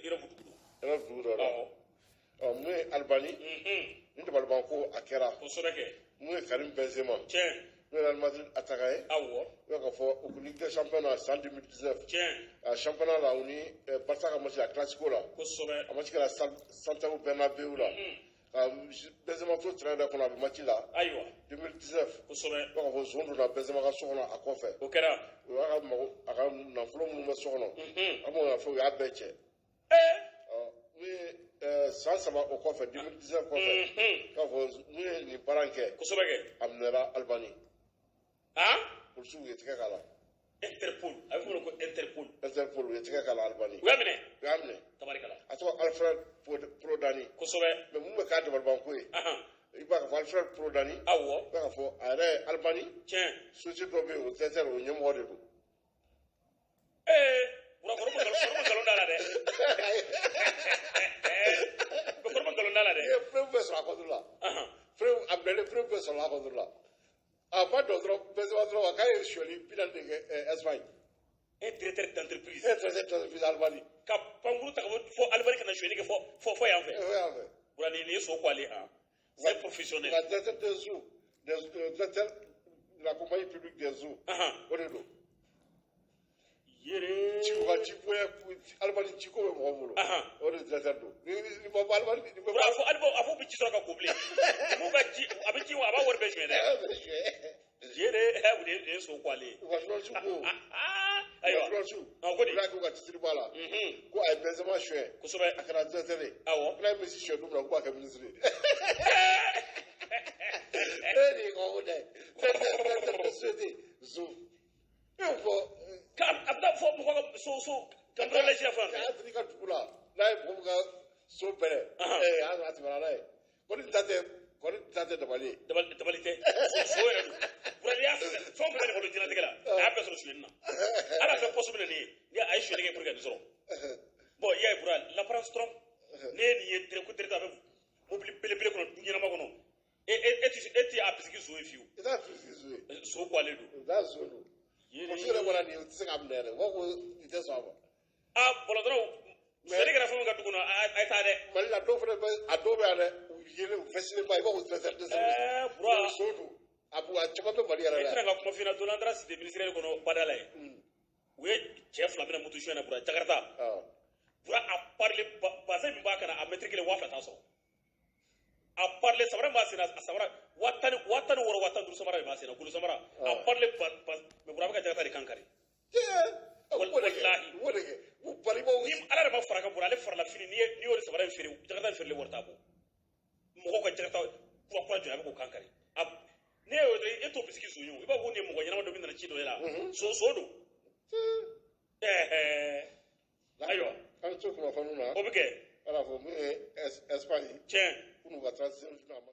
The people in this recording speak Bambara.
Europe dugu don. Europe dugu dɔ la. Awɔ. Ɔ, mun ye Albani ni dabaliban ko a kɛra. Kosɛbɛ kɛ. Mun ye Karim Benzema, n'o ye Real Madrid attaquant ye, i b'a ka fɔ o Ligue des champions na san 2019, a championnat la, u ni Barça ka match, a Clasico la, a match kɛra Santiago Bernabéu la. Ka Benzema to terrain yɛrɛ kɔnɔ, a bɛ match la 2019, i b'a ka fɔ zon donna Benzema ka so kɔnɔ a kɔfɛ. O kɛra. U y'a ka mago, a ka nafolo minnu bɛ so kɔnɔ, a b'o nafolo, u y'a bɛɛ cɛ. Ɔ, mun ye san 3 o kɔfɛ, 2019 kɔfɛ, k'a fɔ mun ye nin baara in kɛ, Kosɛbɛ kɛ. a minɛra Albani, polisiw ye tɛgɛ k'a la. Interpol, a bɛ fɔ o ma ko Interpol. Interpol, u ye tɛgɛ k'a la Albani. U y'a minɛ. U y'a minɛ. Tabarikala. A tɔgɔ Alfred Prodani. Mais mun bɛ k'a dabalibanko ye, i b'a ka fɔ Alfred Prodani, i b'a ka fɔ a yɛrɛ ye Albani société dɔ bɛ yen, o directeur, o ɲɛmɔgɔ de don. Bura, kɔrɔ ma nkalon da la dɛ. Kɔrɔ ma nkalon da la dɛ. I ye preuve bɛɛ sɔrɔ a compte la. Preuve, a minɛlen, preuve bɛɛ sɔrɔ a compte la. A ma dɔn dɔrɔn, Benzema dɔrɔn ma k'a ye sonyali 40 de kɛ Espagne. Un directeur d'entreprise. E directeur d'entreprise Albani. Ka pankuru ta ka bɔ fɔ Albani ka na sonyali kɛ fɔ yan fɛ. E y'a fɛ. Bura, nin ye so ko ale han. C'est professionnel. La directeur des eaux, directeur de la compagnie publique des eaux, o de don. Yere. Ci u ka ci bonya, Albani ciko bɛ mɔgɔ bolo, o de directeur don. Ni ma bɔ Albani, ni ma Bura, a fɔ a fɔ bɛ ji sɔrɔ ka ko bilen. Mun ka ji, a bɛ ji wa, a b'a wari bɛɛ suɲɛ dɛ. Yere, ɛ, o de ye so ko ale ye. U ka journaliste ko, u ka Ayiwa. journaliste, Ah, ko di? u y'a kɛ u ka titre b'a la ko a ye Benzema suɲɛ, a kɛra directeur ye. N'a ye Messi suɲɛ don min na, k'u b'a kɛ ministre ye. E de ye kabako da ye. Directeur de société zo e y'o fɔ. Ka a bɛ taa fɔ mɔgɔ ka so ka lajɛ fan fɛ. A tigi ka dugu la, n'a ye mɔgɔ min ka so bɛrɛ, a tɛmɛna n'a ye kɔni, ta tɛ kɔni, ta tɛ dabali ye. Dabali tɛ, so yɛrɛ don. Bura, n'i y'a fɛn fɛn bɛɛ de kɔnɔ diɲɛlatigɛ la, a y'a bɛɛ sɔrɔ sonyɛni na. Hali a fɛ poste min na nin ye, ni a ye sonyɛli kɛ pour que ka nin sɔrɔ. Bon, i y'a ye, Bura, l'apparence trompe. Ne ye nin ye direct ko direct, a bɛ mobili belebele kɔnɔ, du ɲɛnama kɔnɔ. E ti a bisigi so ye fiyewu. I t'a bisigi so ye. So ko ale don. I t'a so don. Polisi yɛrɛ bɔra nin ye, u tɛ se k'a minɛ yɛrɛ, u b'a fɔ ko nin tɛ sɔn a ma. Ah, bɔlɔdɔrɔw, sonyɛli kɛra fɛn min ka dugu kɔnɔ, a ye taa dɛ. Mali la, dɔw fana bɛ, a dɔw bɛ yan dɛ, u yelen, u fɛsilen ba, i b'a fɔ ko directeur de service. Bura. So don, a bu a caman bɛ Mali yɛrɛ E la. tɛna ka kuma f'i ɲɛna, don dɔ an taara cité ministériel kɔnɔ bada la yen. U ye cɛ 2 minɛ moto suɲɛ na, Bura, Jakarta. Bura, a parle bazin min b'a kana, a mɛtiri kelen 2000 t'a sɔrɔ. A parle samara min b'a sen na, a samara 10,000, 16,000, 15,000 samara de b'a sen na, golo samara. A parle ba ba, mais Bura, a bɛ ka Jakarta de kan kari. U b'o de kɛ. Walahi. U b'o de kɛ, u bari baw. Ni Ala yɛrɛ ma fara kan, Bura, ale farala fini, n'i y'o de samara in feere, Jakarta in feereli wari t'a bɔ. Mɔgɔw ka Jakarta kura kura jɔ, a bɛ k'o kan kari. A ne y'o de, e t'o bisigi so ye o, i b'a fɔ ko nin ye mɔgɔ ɲɛnama dɔ min nana ci dɔ ye la. So don. Ɛɛ, ayiwa. An bɛ to kunnafoniw na. O bɛ kɛ. Ala fɔ mun ye Espagne, k'u n'u ka transition a ma.